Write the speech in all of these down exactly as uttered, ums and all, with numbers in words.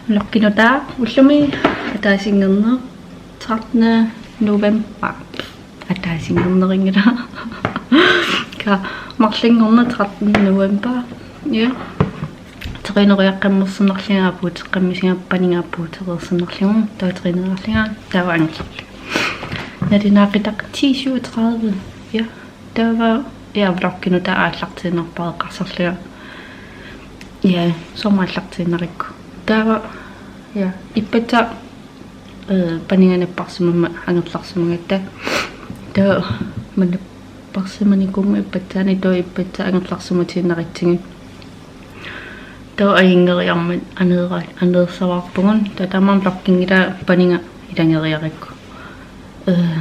Vlogginut taava ullumi ataasinngorneq trettende november. Ataasinngornerinngilaq. Ka marlunngorneq trettende november. Ja. Trineriaqqammersinnarlunga apuuteqqammersinnarlunga paniga apuutereersinnarlugu. Taava trineriarlunga taava angerlarlunga. Nalunaaqutaq ti syvogtredive. Ja. Taava ja vlogginut taava aallartiinnarpara eqqarsarlunga. Ja, soorlu aallartiinnarukku. Taava ja ippassaq eh, paniga napparsimammat angerlarsimagatta. Taava manna napparsimanikuummat ippassaanik taava ippassaq angerlarsimatiinnarutsigit. Taava ajunngeriarmat aneera-, aneersaraarpugut. Taava taamaammat vlogginngilaa paniga ilanngereerakku. Eh,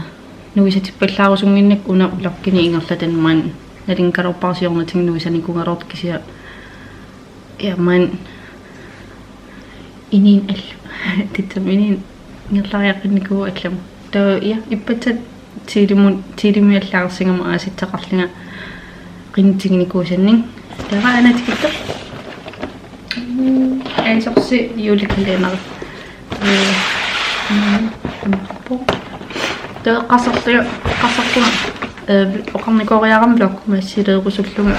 nuisatippallaarusunnginnakku una vloggini ingerlatanni maani nalunngilarpara siornatigut nuisanikuugaluartoq kisianni. Ja, maani inuit allamut. Tassa inuit ingerlariaqqinnikuuvugut allamut. Taava ja, ippassaq Tiilimut, Tiilimut allagarsigama aasitseqarlunga qinitiginikuusannik. Taava aana tikittoq. Mm, Asos julekalender. Eh, mm, mm, taava eqqarsarlunga, eqqarsarlunga, eh, oqarnikooriarama Vlogmasileerusullunga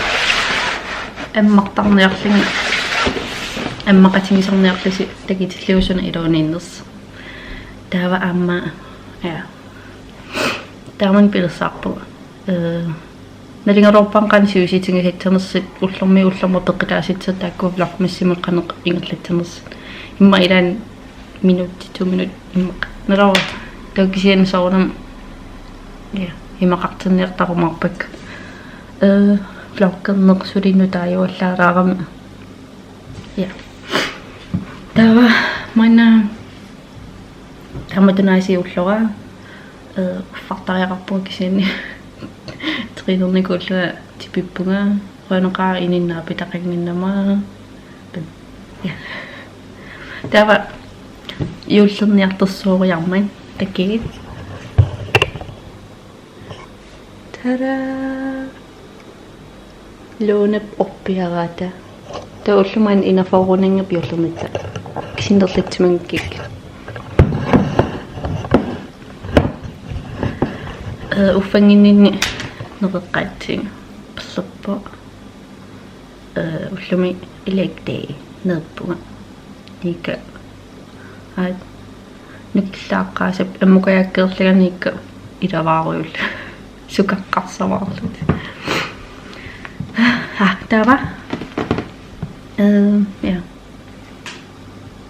ammartarniarlunga, ammaqatigisarniarlusi takutillugu suna iluaniinnersoq. Taava aamma, ja. Taamani pilersaarpunga. Eh, nalugaluarpara qanoq sivisutigisassarnersut ullormiit ullormut peqqutaassassat taakku Vlogmasimut qanoq ingerlassanersut. Immaqa ilaanni minut, to minut immaqa. Naluara taava kisianni soorunami, ja, imaqartinniartarumaarpakka. Eh, vloggerneq suli nutaajuallaalaarami. Ja. Taava maanna taamatut aasiit ullora, eh, uffartariaqarpunga kisianni trinernikuullunga tipippunga, qujanaqaaq inuit naapitaqannginnama. Ja. Taava juullerniartorsuoriarmat takuuk. Tada! Lunap orpiaraata. Taava ullumi aana enogfyrrenngorpoq juullernitta. Kisianni nerlassimanngikkikka. Eh, uffanginninni nereqqaatsigu. Perlerpoq. Eh, ullumi leg day neerpunga. Niikka. Aat. Nukillaqqaasap ammukajaakkeerlunga niikka ilavaarujullunga. Sukaqqarsavaarluta. Ah, taava. Eh, ja.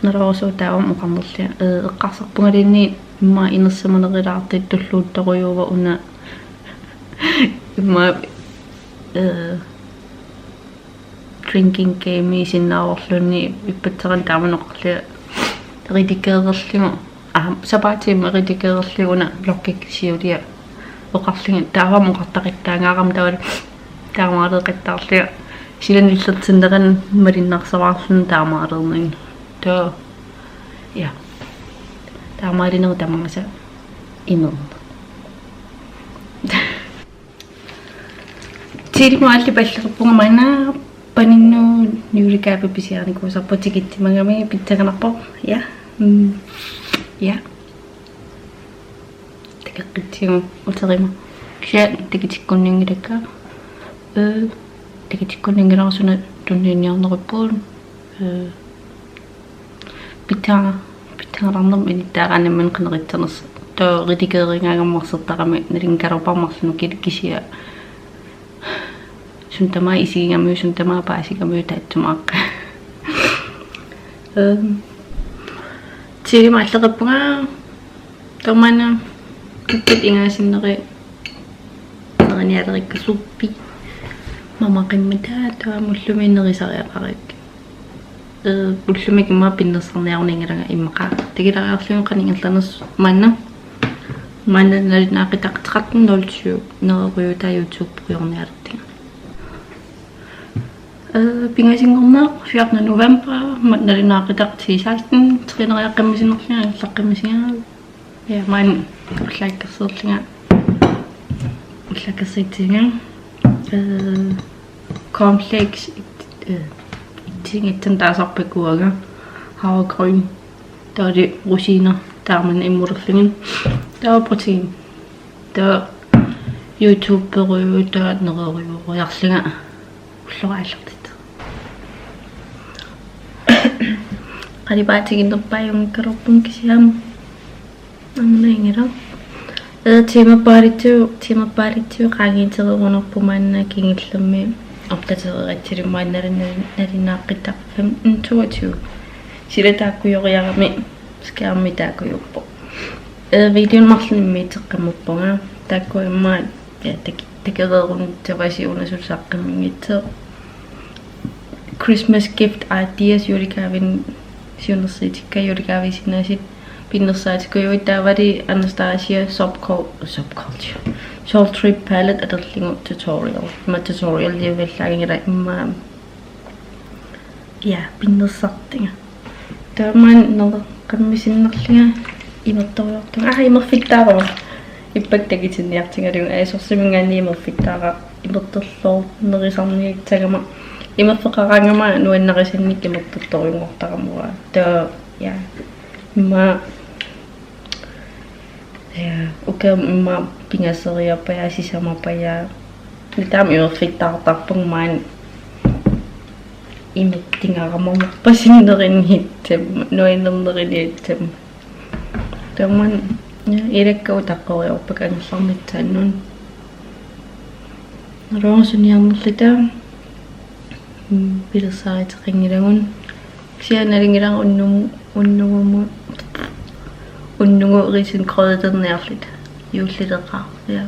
Naluara sooq taava oqarnerlunga. Eh, eqqarsarpungaluunniit immaqa inersimanerulaartut tulluuttorujuuvoq una. Immaqa, eh, drinking game isinnaavorluunniit ippassaq taamani oqarlunga redigererlugu. Ah, sapaatip aamma redigererlugu una vloggikka siulia oqarlunga taava oqartaqattaangaarama taava taamaaleeqattaarlunga. Sila nillertinnerani malinnarsaraarluni taamaaleernerani. Taava. Ja. Taamaalineq tamaasa imeerneq. Tiilimut aallapallerpunga maanna paninnut julegave pisiarinikuusarpoq tikitsimagami pissanganarpoq. Ja. Mm. Ja. Takoqqitsigu uterima. Kisianni takutikkunniunngilakka. Eh, takutikkunniunngilara suna tunniunniarnerupput. Eh, Pitsaa, pitsaanermut inuttaaraanni nammineq qinerissanersoq. Taava redigerigaangama arsertarami nalunngilarpara marlunukillu kisianni. Suut tamaat isigigamiuk, suut tamaat paasigamiuk taatsumaaq. Ehm, Tiilimut aalleqippunga tamanna ippat ingaasinneri nerinialerikka suppi. Mamaqimmata taava ullumi nerisariaqarakkit. Eh, ullumi immaqa pinnersarniarunanngilanga immaqa. Takulaariarlugu qanoq ingerlanersoq maanna. Maanna nalunaaqutaq tretten nul syv nererujutaa YouTube-iornialertunga. Eh, pingasunngorneq fjortende november, ma-, nalunaaqutaq ti seksten, trineriaqqammersinnarlunga, angerlaqqammersinnarlunga. Ja, maanna ullaakkersuullugu. Ullaakkersuutiga. Eh, cornflakes, eh, itsuunngitsunik taasarpakka uanga. Havregryn. Taava rosiner. Taava immorlugit. Taava protein. Taava YouTuberujuuvoq, taava nererujooriarlunga. Ulloraallartit. Qalipaatiginerpaajunngikkaluarpunga kisianni. Aamma inngilaq. Ee, tiimerpaartigu, tiimerpaartigu qaangiutereerunarpoq maanna kingullermi opdatereeratsigu maanna nalin-, nalunaaqutaq femten toogtyve. Sila taakkujoriarami skærmi taakkujuuppoq. Ee, videomi marlunnik immiusseqqammerpunga. Taakku immaqa, ja, tak-, takoreerunnassavasi una suli saqqummiunngitsoq. Christmas gift ideas, julegaven siunnersuutikka, julegaveqarsinnaasut pinnersaatikkujuit, taavalu Anastasia Subcul-, Subculture, Sultry Palette atorlugu tutorial. Ima tutorial livellaanngilaq immaqa. Ja, pinnersartunga. Taava maanna naleqqammiinnarlunga imertorujoortunga. Aa, imerfittaarama. Ippassaq takutinniartigalugu. ASOS-iminngaanniit imerfittaarama. Imertorluarnerusarniassagama. Imerfeqaraangama nuannarisannik imertortorujunngortarama. Taava, ja. Immaqa, ja, uku immaqa pingasoriarpara, sisamarpara. Nutaamik imerfittaartarpunga maanna imertingaramamorpasinneruniassama, nuannerneruniassama. Tamanna, ja, ilakka utaqqoriarpakka angerlarnissaannut. Naluara suniarnerluta. Mm, pilersaaruteqanngilagut. Kisianni nalunngilara unnugu, unnugu, unnugu risengrødniarluta. Juullileqaaq. Ja.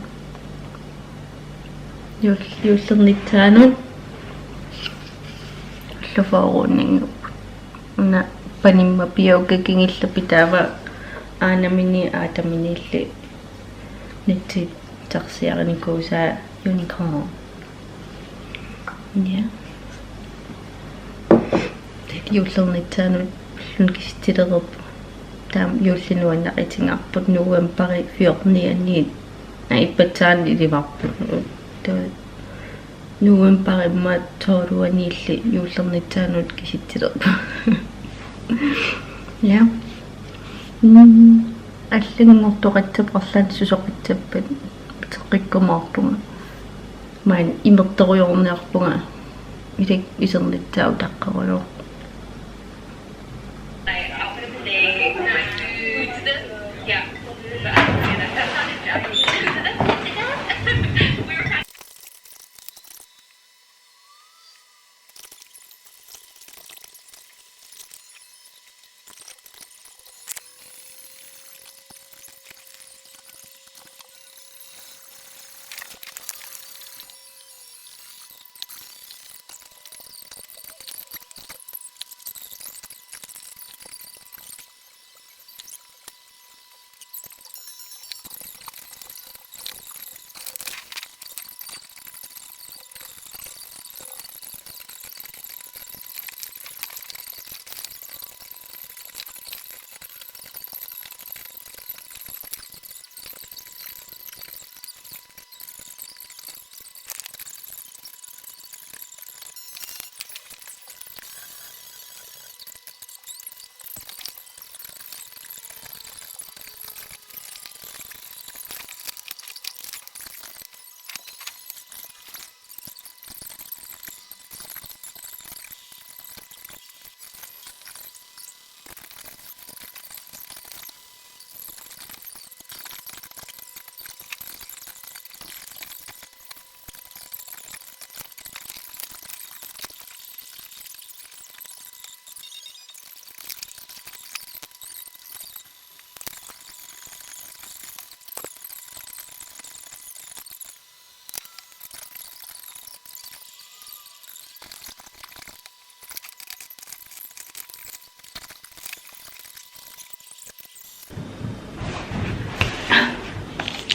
Juul-, juullernissaanut. Ulloq fyrreninnguupput. Una panimma piukka kingullerput taava aanamini aataminilli nitsi tarsiarinikuusaa unicorn. Ja. Juullernissaanut ulluni kisitsisilerpoq. Taava juulli nuannaritingaarput novembari fjortenianniit. Naa, ippassaani ilivarput. Taava novembari immaqa tolvianiilli juullernissaanut kisitsisilerpoq. Ja. Mm. Allanngortoqassapput, arlaannik susoqassappat uteqqikkumaarpunga. Maanna imertorujoorniarpunga. Ilakka isernissaa utaqqerujoorpoq.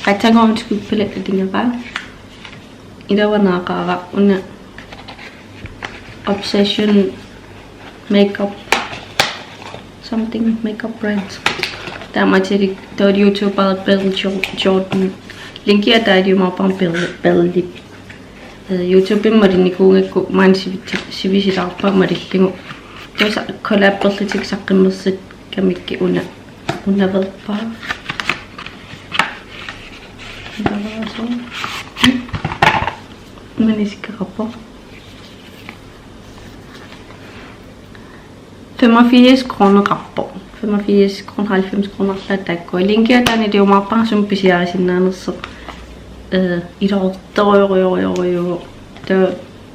Qatsanngormat skubbalettatinngeqaa. Ilava naaqaara una Obsession makeup something makeup brand. Taamaattumik taava YouTuber Belle Jo-, Jordan. Linkia taava ilumoorpoq Belle, Belle. Eh, YouTubemi malinnikuugakku maanna sivitsi-, sivisujaarpara malillugu. Tassa collaberlutik saqqummersukkamikku una, una verpaa. Maani isikkoqarpoq. Femogfirs kroneqarpoq. Femogfirs kroner, halvfems kronerlaat taakkua. Linkia taanna iliumaarpara sumik pisiarisinnaanersoq. Eh, ilortorujorujorujorujuu. Taava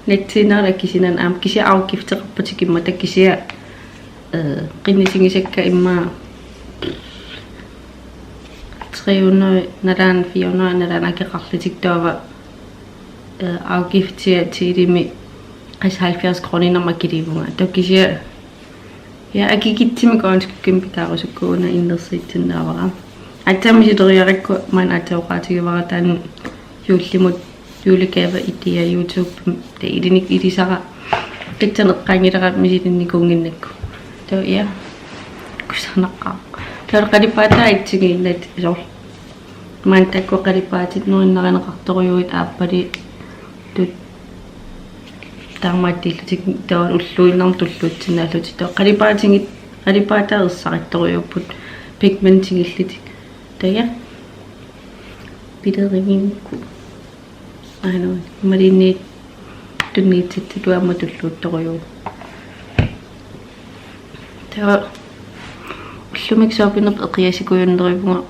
natsiinnarlunga kisianni aamma kisianni afgifteqarpugut immata kisianni, eh, qinnisigisakka immaqa tre hundrede nalaani fire hundrede nalaani akeqarlutik taava, eh, afgiftia Telemi qassit halvfjerds kroner akiliivunga. Taava kisianni, ja, akikitsumik øjenskyggemik pitaarusukkuuna innersuussinnaavara. Aatsaat misileriarakku maani aatsaat oqaatigivara taanna juullimut julegave-idea YouTube, taava ilinnut ilisara qitsaneq eqqaangilara misilinnikuunnginnakku. Taava, ja. Kusanaqaaq. Taava qalipaataa assigiinnassat soorlu. Maani taakkua qalipaatit nuannarineqartorujuit aappalutut taamaattuullutik taava ulluinnarni tulluutsinnaallutik. Taava qalipaatigit, qalipaataa ersarittorujuupput pigmentigillutik. Taava, ja. Pileriginngikkukku. Aana, imaluunniit tunniussisutut aamma tulluuttorujuuvoq. Taava ullumi soorpinerput eqiasukujunneriuvunga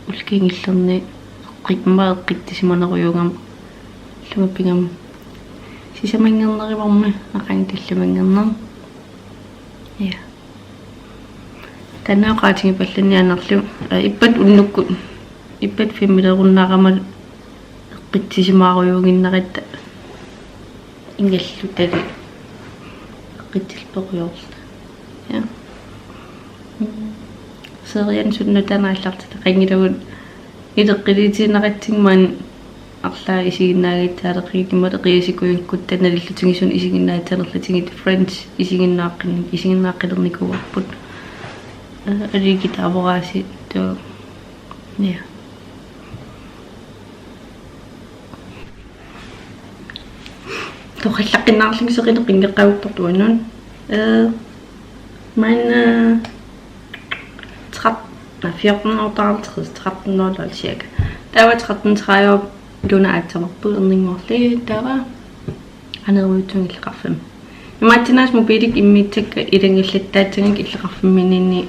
ullup kingullerni eqqi-, immaqa eqqissisimanerujuugama ullumi pigama sisamanngorneruarmi aqagu tallimanngorneq. Ja. Taanna oqaatigipallannginnarlu, eh, ippassaq unnukkut, ippassaq filmilerunnaarama eqqissisimaarujuunnginnaratta ingerlutali eqqissilluarujussuuvoq. Ja. Mm. Seriani suna nutaamik aallartitaqanngilagut ileqqiliitiinnaratsigu maani arlaat isiginnaagassaallutik imaluunniit eqiasukujukkutta nalullutigit suna isiginnaassanerlutigit Friends isiginnaaqqin-, isiginnaaqqilernikuuarput. Eh, Aliki Taavoraasi taava. Ja. Toqallaqqinnaarlunga seqineq pinngeqqaarput uannut. Eh, maanna, eh, tret-, nej, fjorten otteoghalvtreds, tretten nul nul cirka. Taava tretten tredive Luna aatsaat marluk erninnguarli taava anerujutsumik illoqarfimmi. Imaattunaas mobiilikka immiussakka ilanngullattaatsigit illoqarfimminni,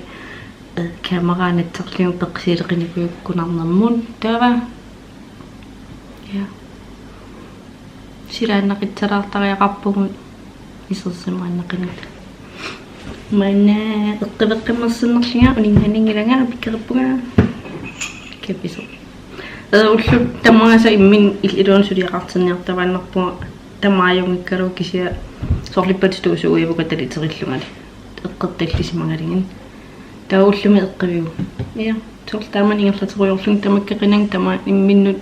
eh, kamera nassarlugu peqqissuuleqinikuugunarnermut taava. Ja. Silaannaqissalaartariaqarpugut isersimaannaqinata. Maanna eqqiveqqimmersinnerlunga uninnganninngilanga pikkorippunga. Kapisoq. Eh, ullut tamaasa imminnut il-, iluanut suliaqartinniartuaannarpunga tamaajunngikkaluarlugu kisianni soorlu ippassaq tuusuuivugut taliterillungali. Eqqortallisimagalugu. Taava ullumi eqqiviuvoq. Ja, soorlu taama ingerlaterujoorlunga tamakkeqinanga tamaat imminnut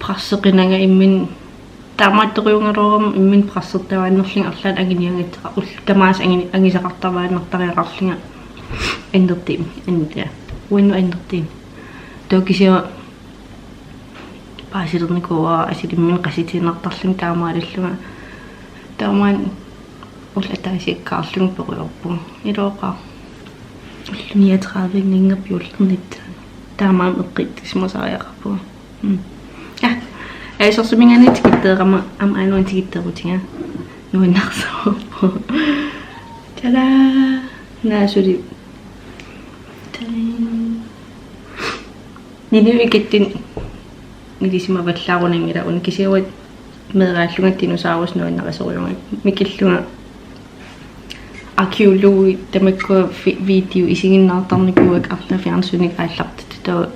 presseqinanga imminnut taamaattorujuugaluarama imminnut pressertuaannarlunga arlaannik anguniagassara ullut tamaasa anguni-, angusaqartuaannartariaqarlunga annertuumik, an-, ja, uannut annertuumik. Taava kisianni paasilernikuuara asuli imminnut qasitiinnartarlunga taamaalillunga. Taamaammat ullut ataasiakkaarlunga perujorpunga. Ilooqa. Ullut niogtredive-nngorput juullernitsaanut. Taamaammat eqqissisimasariaqarpunga. Mm. Ja. ASOS-iminngaanniit tikitseerama aamma aajuna tikitseerutiga. Nuannaarsuarput. Tada! Naasuli. Tada! Niniuikattin ilisimavallaarunanngilaq una kisianni meeraallunga dinosaurus nuannarisorujunga mikillunga arkeologi tamakkua fi-, video isiginnaartarnikuuakka arnaq fjernsynikkut aallartittoq taava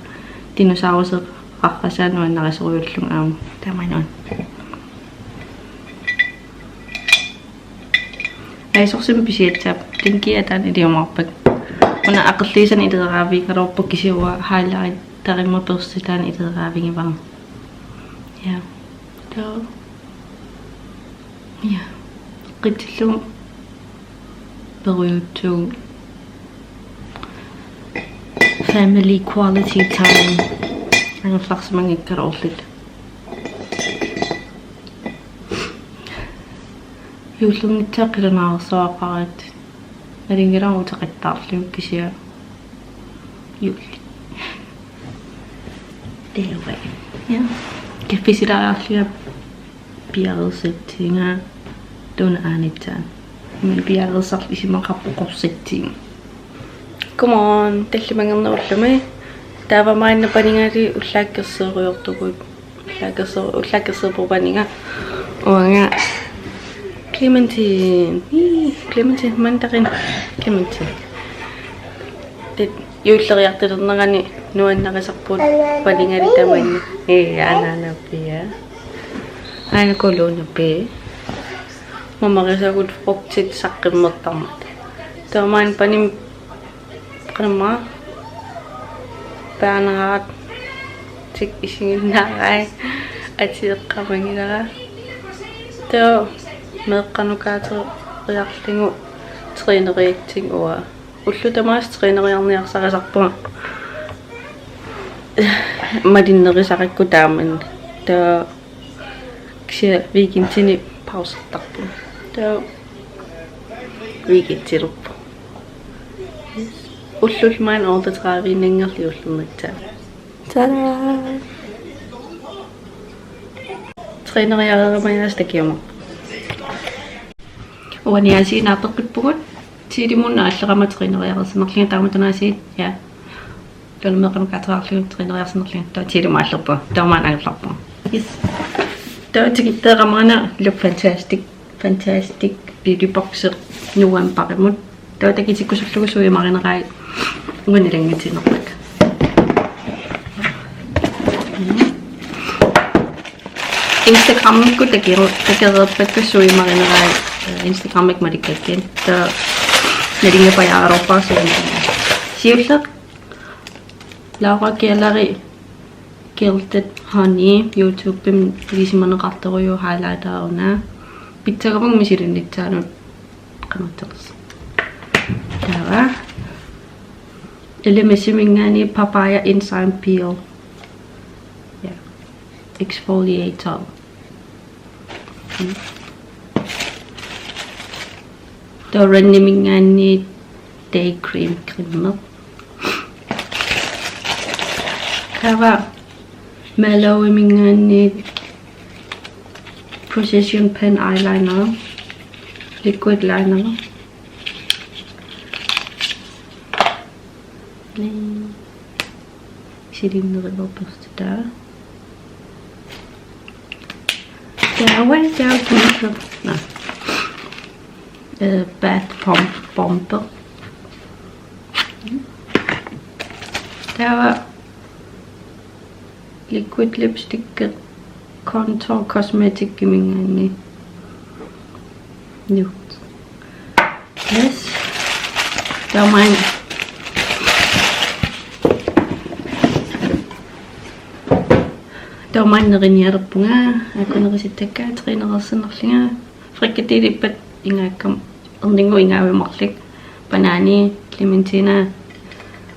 dinosaurusip qarrasaa nuannarisorujullunga aamma tamanut. ASOS-imi pisiassapput, linkia taanna iliumaarpara. Una aqerluusanik ileeraavigigaluarpara kisianni uanga highlighterima børsti taanna ileeraavigivara. Ja. Taava. Ja. Qitsillugu perujussuugut. Family quality time. Angerlarsimanngikkaluarluta. Juullernitsaat qilanaarsuaqaraat. Alingilaarutaqattaarlugit kisianni juulli. Taava. Ja. Kaffisilaariarlunga piareersatsinga tuna aanitsaa. Min piareersarlu isumaqarpoq qorsatsinga. Come on, tallimanngornerullumi. Taava maanna panigali ullaakkerseerujoortugut. Ullaakkerse-, ullaakkerseerpoq paniga. Uanga Clementine. Ii, Clementine, mandarin. Clementine. Tit juulleriartulernerani nuannarisarput panigali tamanna. Ee, anaanapia. Aana kuluunapi. Mamarisagut frugtit saqqummertarmata. Taava maanna panimma qanamma paaneraat tik isiginnaarai atieqqamangilara. Taava meeqqanukaateriarlugu træneriatsinnguara. Ullut tamaasa træneriarniarsarisarpunga. Malinnerusarakku taamanna. Taava kisianni weekendini pausertarpunga. Taava weekendilerpunga. Ullut maanna otteogtredive-innanngorlugit ullornitsaa. Tada! Træneriareerama aasiit takiumaarput. Uani aasiit naapeqqippugut. Tiilimut aallerama træneriareersinnarlunga taamatut aasiit. Ja. Taava meeqqanukaateriarlugu træneriarsinnarlunga. Taava Tiilimut aallerpunga. Taava maanna angerlarpunga. Yes. Taava tikitteeqamarana Look Fantastic. Fantastic Beauty Box novembarimut. Taava takutikkusullugu suumarinerai uani ilanngutinnerpakka. Instagramikkut takeru-, takereerpakka suumarinerai, eh, Instagramikkut malikkakkit. Taava nalunngipajaaraluarpara suumarinerai. Siulleq Laura Geller-i Gilded Honey, YouTubemi ilisimaneqartorujuk highlighter una. Pitsagavunga misilinnitsaanut qanoq ateqis. Taava. Elemis-iminngaanniit Papaya Enzyme Peel. Ja. Exfoliator. Taava Ren-iminngaanniit Day Cream Creamer. Taava Mallow-iminngaanniit Precision Pen Eyeliner. Liquid liner. Silinnerivaa børstitaa. Taava, taava, taava. Nå. Eh, bath pom-, bombe. Taava liquid lipstick Contour Cosmetics-iminngaanniit. Nude. Yes. Taava maanna. Taava maanna nerinialerpunga, akunerisittakka, træneriarsinnarlunga. Frikadellippat ingaakkama, erninnguit ingaavit marluk. Banaani, clementina,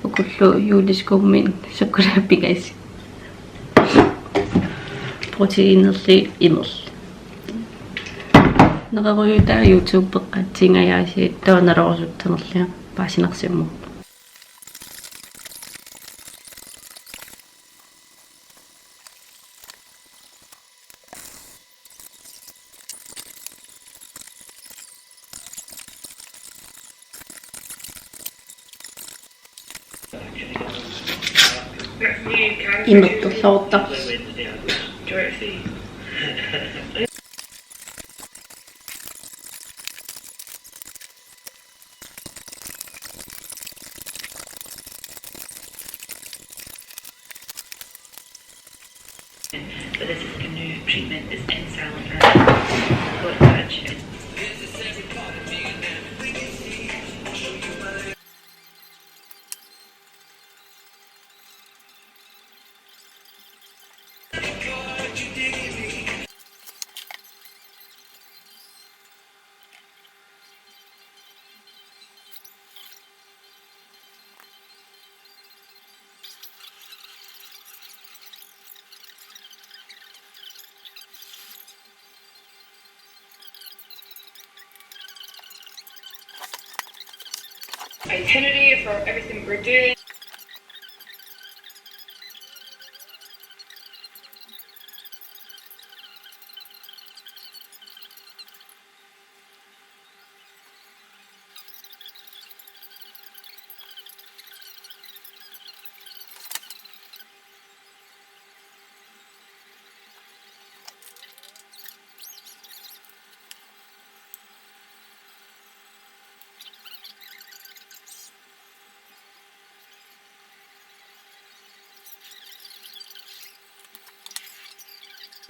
ukullu juuleskummi, sukkulaat pingasut. Proteinerli imerli. Nererujutaa YouTube-eqqaatsingajaasiit taava naluarusuttunerlunga paasinarsimammat. Imertorluartarpoq. So this is like a new treatment, this N-Cell and foot touch. And Identity for everything we're doing.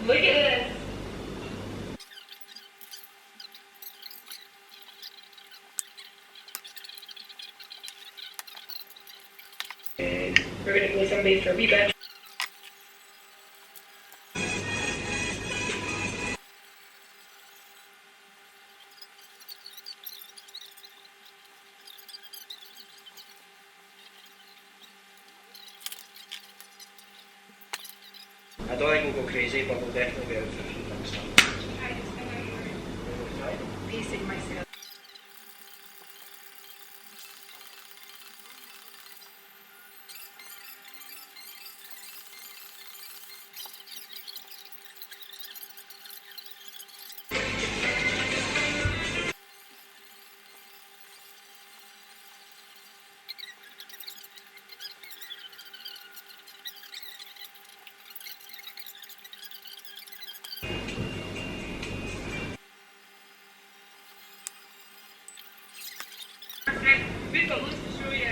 Look at this. We're gonna go somebody for a wee bit. I don't think we'll go crazy, but we'll definitely be out for a few things. Pacing myself. We've got loads to show you.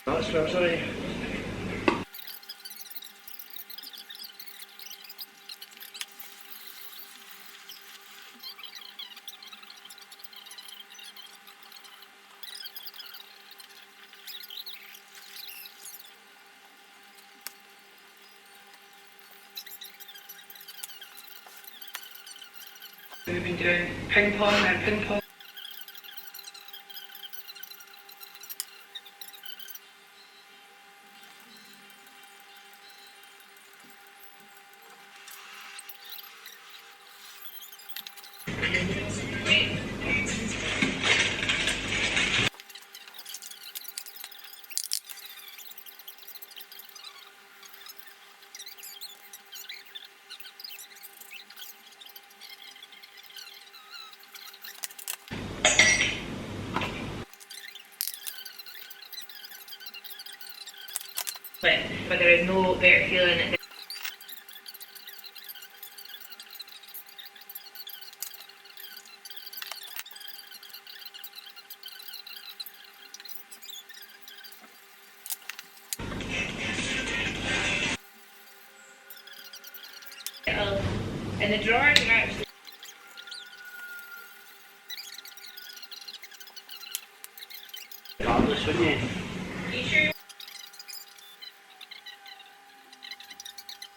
That's what I'm sorry. We've been doing ping pong and ping pong. But, but there is no better feeling. And the drawers are actually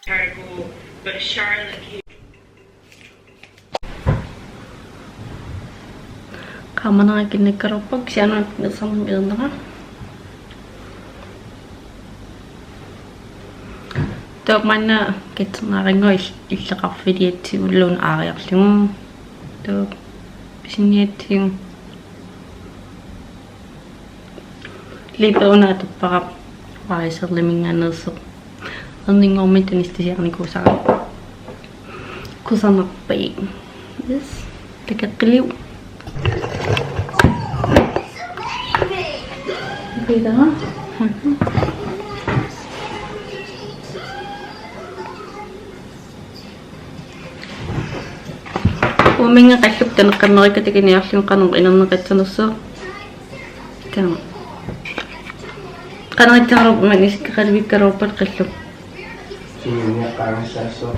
terrible, but Charlotte came. Qaamanera kinnikkaluarpoq, kisianni nersarnermik ernera. Taava maanna katernaarannguaq ill-, illoqarfiliatsiulluunniit aariarlugu. Taava pisiniatsigu. Liiperuna atuppara Pariserliminngaanneersoq. Erninngormiit anestesiarnikuusara. Kusanarpai. Yes. Takoqqiliuk. Videre. Uuminnga qallukka taneqqammerikka takuniarlugu qanoq inerneqassanersoq. Taama. Qanoq ittarlugu maani isikkoqaluvikkaluarpat qallukka. Sininniaqqaagassaassooq.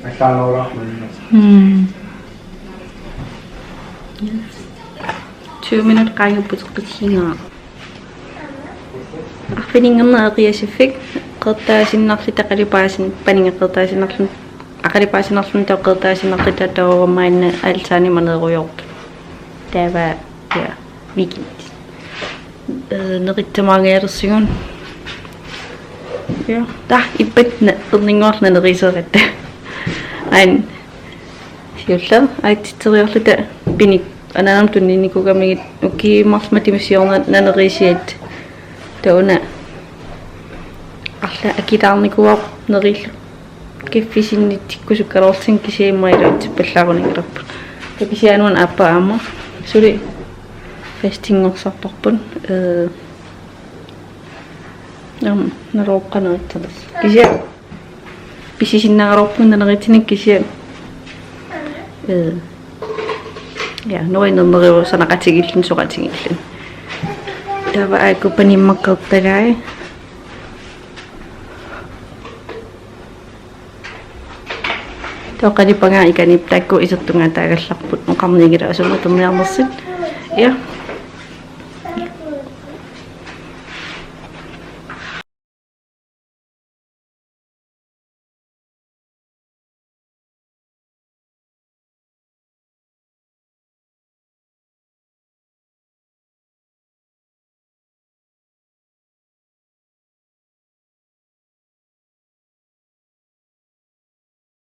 Allaanerulaarlunga. Hmm. Yes. Tyve minut qaangiupput eqqissinga. Arfininngorneq eqiasuffik qeertaasinnarluta qalipaasin-, paniga qeertaasinnarlun-, aqalipaasinarlun taava qeertaasinnarluta taava maanna altaani maneerujoortut. Taava, ja, weekend. Øh, neqitsamaangajalersugut. Ja, tassa ippassaq erninnguarlu naneriiseeratta. Aana siulleq aatsitseriarluta pinik anaanama tunniunnikuugamigit ukiut marluk matuma siorna naneriisiat. Taava una arlaat akileraarnikuuara neriilluta. Kaffisinnitikkusukkaluarluni kisianni immaqa iluatsippallaaruninngalerput. Taava kisianni una aappaa aamma suli fastingorsarparput. Ee, aamma naluara qanoq itsanersoq. Kisianni pisisinnaagaluarpunga naneriitsunik kisianni. Ee, ja, nuannerneruvoq sanaqatigilluni soqatigilluni. Taava aajuku panimmaqqertalai. Taava qalipaat ikani taakku isertungaataagallarput oqarnianngilaq asunnguaq atorniarnersut. Ja,